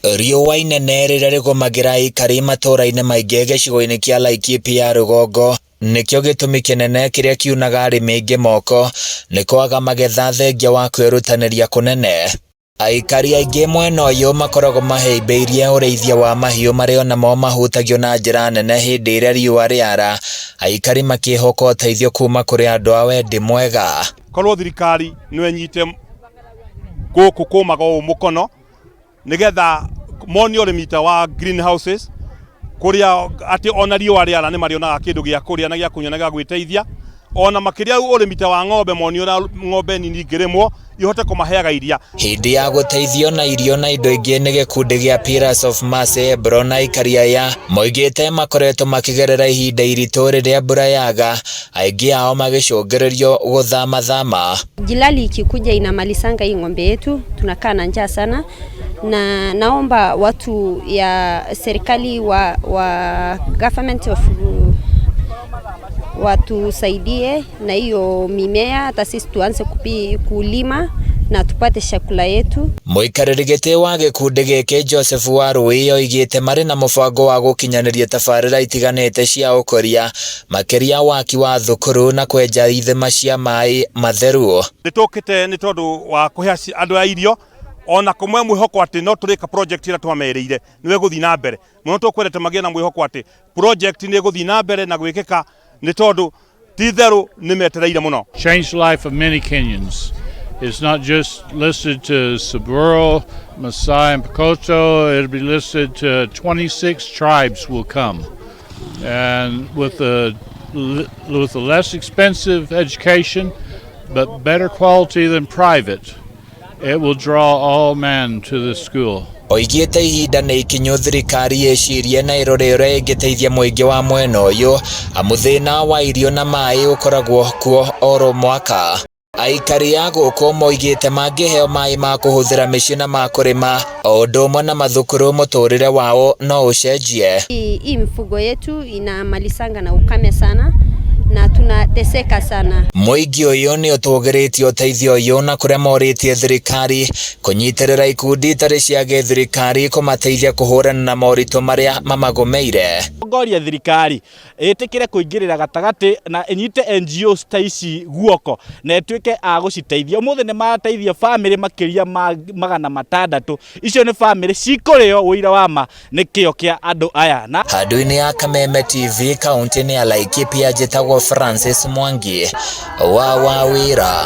Riũa inene rĩrĩa rĩgũmagĩra aikari matũũra-inĩ maingĩ gĩcigo-inĩ kĩa Laikipia rũgongo nĩkĩo gĩtũmi kĩnene kĩrĩa kiunaga arĩmi aingĩ moko nĩ kwaga magetha thengia wa kwĩrutanĩria kũnene. Aikari aingĩ mwena ũyũ makoragwo mahĩmbĩirie ũrĩithia wa mahiũ marĩa onamo mahutagio na njĩra nene hĩndĩ ĩrĩa riũa rĩara, aikari makĩhoka ũteithio kuma kũrĩ andũ a wendi mwega. Korwo thirikari no ĩnyite gũkũ kũmaga ũũ mũkono nĩgetha monio ũrĩmi ta wa greenhouses kũrĩa atĩ ona riũa rĩara nĩ marĩonaga kĩndũ gĩa kũrĩa na gĩa kũnyua na gĩa gwĩteithia. Ona makĩria ũrĩmi ta wa ng'ombe monio ũrĩa ng'ombe nini ingĩrĩmwo ihote kũmaheaga iria. Hĩndĩ ya gũteithio na irio na indo ingĩ nĩ gĩkundi gĩa Pillars of Mercy Ebro na aikari aya moigĩte makoretwo makĩgerera ihinda iritũ rĩrĩa mbura yaga, aingĩ ao magĩcũngĩrĩrio gũthamathama. Jilali ikikuja inamalizanga hii ng'ombe yetu, tunakaa na njaa sana, na naomba watu ya serikali wa government of watusaidie na hiyo mimea, hata sisi tuanze kulima na tupate chakula yetu. Mũikarĩri gĩtĩ wa gĩkundi gĩkĩ Joseph Warui oigĩte marĩ na mũbango wa gũkinyanĩria tabarĩra itiganĩte cia ũkũria makĩria waki wa thukuru na kwenja ithima cia maĩ matheru. Nĩ tũkĩte nĩ tondũ wa kũhe andũ a irio ona kũmwe mwĩhoko atĩ no tũrĩka project ĩrĩa twamerĩire nĩ ĩgũthiĩ na mbere mũno, tũkwendete magĩe na mwĩhoko atĩ project nĩ ĩgũthiĩ na mbere na gwĩkĩka nĩ tondũ ti itherũ nĩ metereire mũno. Changed the life of many Kenyans. It's not just listed to Samburu, Maasai, and Pokot. It'll be listed to 26 tribes will come. And with the less expensive education, but better quality than private, it will draw all men to the school. Oigĩte ihinda nĩ ikinyu thirikari ĩcirie na ĩrore ũrĩa ĩngĩteithia mũingĩ wa mwena ũyũ amu thĩna wa irio na maĩ ũkoragwo kuo oro mwaka. Aikari a gũkũ moigĩte mangĩheo maĩ ma kũhũthĩra mĩciĩ na ma kũrĩma o ũndũ ũmwe na mathukuru mũtũrĩre wao no ũcenjie. Hii mifugo yetu inamalizanga na ukame sana na tunateseka sana. Mũingĩ ũyũ nĩ ũtũgĩrĩtie ũteithio ũyũ na kũrĩa morĩtie thirikari kũnyitĩrĩra ikundi itarĩ cia gĩthirikari kũmateithia kũhũrana na moritũ marĩa mamagũmĩire. Ngoria thirikari ĩtĩkĩre kũingĩrĩra gatagatĩ na ĩnyite NGOs ta ici guoko na ĩtuĩke a gũciteithia. Ũmũthĩ nĩ marateithia bamĩrĩ makĩria ma 600. Icio nĩ bamĩrĩ cikũrĩo ũira wa ma nĩ kĩo kĩa andũ aya na Handũ-inĩ ya Kameme TV kaunti-inĩ ya Laikipia njĩtagwo Francis Mwangi wa Wawira.